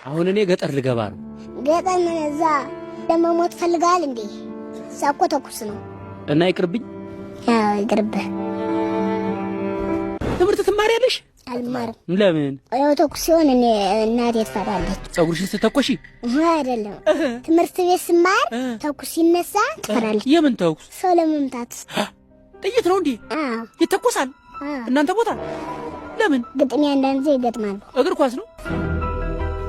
አሁን እኔ ገጠር ልገባ ነው። ገጠር ምን እዛ ለመሞት ፈልጋል እንዴ? እዛ እኮ ተኩስ ነው። እና ይቅርብኝ። ያው ይቅርብህ። ትምህርት ትማሪያለሽ? አልማርም። ለምን? ያው ተኩስ ሲሆን እኔ እናቴ ትፈራለች። ጸጉርሽን ስትተኮሺ? አይደለም፣ ትምህርት ቤት ስማር ተኩስ ሲነሳ ትፈራለች። የምን ተኩስ? ሰው ለመምታት። ጥይት ነው እንዴ? አዎ። ይተኮሳል? አዎ። እናንተ ቦታ ለምን? ግጥሚያ አንዳንድ ጊዜ ይገጥማሉ። እግር ኳስ ነው?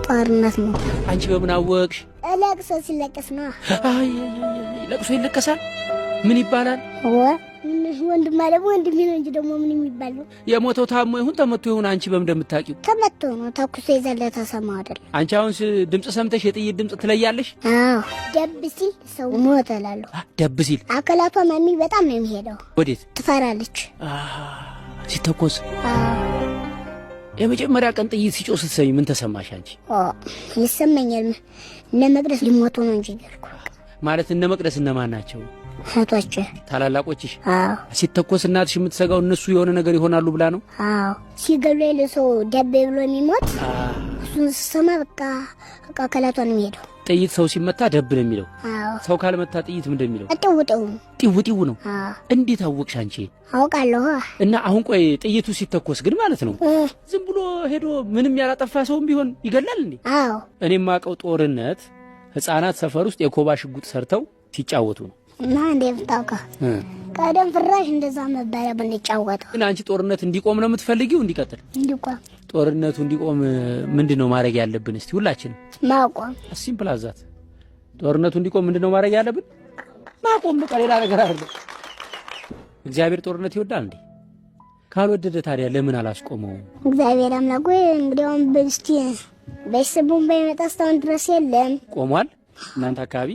ጦርነት ነው። አንቺ በምን አወቅሽ? ለቅሶ ሲለቀስ ነው። አይ፣ ለቅሶ ይለቀሳል? ምን ይባላል? ወንድም አለ ወንድም ነው እንጂ ደግሞ ምን የሚባል ነው? የሞተው ታሞ ይሁን ተመቶ ይሁን አንቺ በምን እንደምታውቂው? ተመቶ ነው። ተኩሶ የዘለ ተሰማው አይደለም። አንቺ አሁን ድምፅ ሰምተሽ የጥይት ድምፅ ትለያለሽ? አዎ፣ ደብ ሲል ሰው ሞተ እላለሁ። ደብ ሲል? አካላቷ ማሚ በጣም ነው የሚሄደው። ወዴት? ትፈራለች። ሲተኮስ? አዎ። የመጀመሪያ ቀን ጥይት ሲጮህ ስትሰሚ ምን ተሰማሽ አንቺ? ይሰማኛል። እነ መቅደስ ሊሞቱ ነው እንጂ እያልኩ። ማለት እነ መቅደስ እነማን ናቸው? እህቶቼ። ታላላቆችሽ? አዎ። ሲተኮስ እናትሽ የምትሰጋው እነሱ የሆነ ነገር ይሆናሉ ብላ ነው? አዎ። ሲገሉ የለ ሰው ደቤ ብሎ የሚሞት፣ እሱን ስሰማ በቃ በቃ አካላቷ ነው የሚሄደው። ጥይት ሰው ሲመታ ደብ ነው የሚለው። አዎ። ሰው ካልመታ ጥይት ምንድን ነው የሚለው? ጥው ጥው። ጢው ጢው ነው። አዎ። እንዴት አወቅሽ አንቺ? አውቃለሁ። እና አሁን ቆይ፣ ጥይቱ ሲተኮስ ግን ማለት ነው ዝም ብሎ ሄዶ ምንም ያላጠፋ ሰውም ቢሆን ይገላል እንዴ? አዎ። እኔ የማውቀው ጦርነት ህፃናት ሰፈር ውስጥ የኮባ ሽጉጥ ሰርተው ሲጫወቱ ነው። እና እንዴ ብታውቀው ቀደም ፍራሽ እንደዛ መባሪያ ብንጫወተው። ግን አንቺ ጦርነት እንዲቆም ነው የምትፈልጊው እንዲቀጥል? እንዲቆም። ጦርነቱ እንዲቆም ምንድን ነው ማድረግ ያለብን? እስቲ ሁላችንም። ማቆም። Simple as that። ጦርነቱ እንዲቆም ምንድን ነው ማድረግ ያለብን? ማቆም። በቃ ሌላ ነገር አይደለም። እግዚአብሔር ጦርነት ይወዳል እንዴ? ካልወደደ ታዲያ ለምን አላስቆመውም? እግዚአብሔር አምላክ ወይ እንግዲህ አሁን በስቲ በስቡን ባይመጣ እስካሁን ድረስ የለም። ቆሟል እናንተ አካባቢ?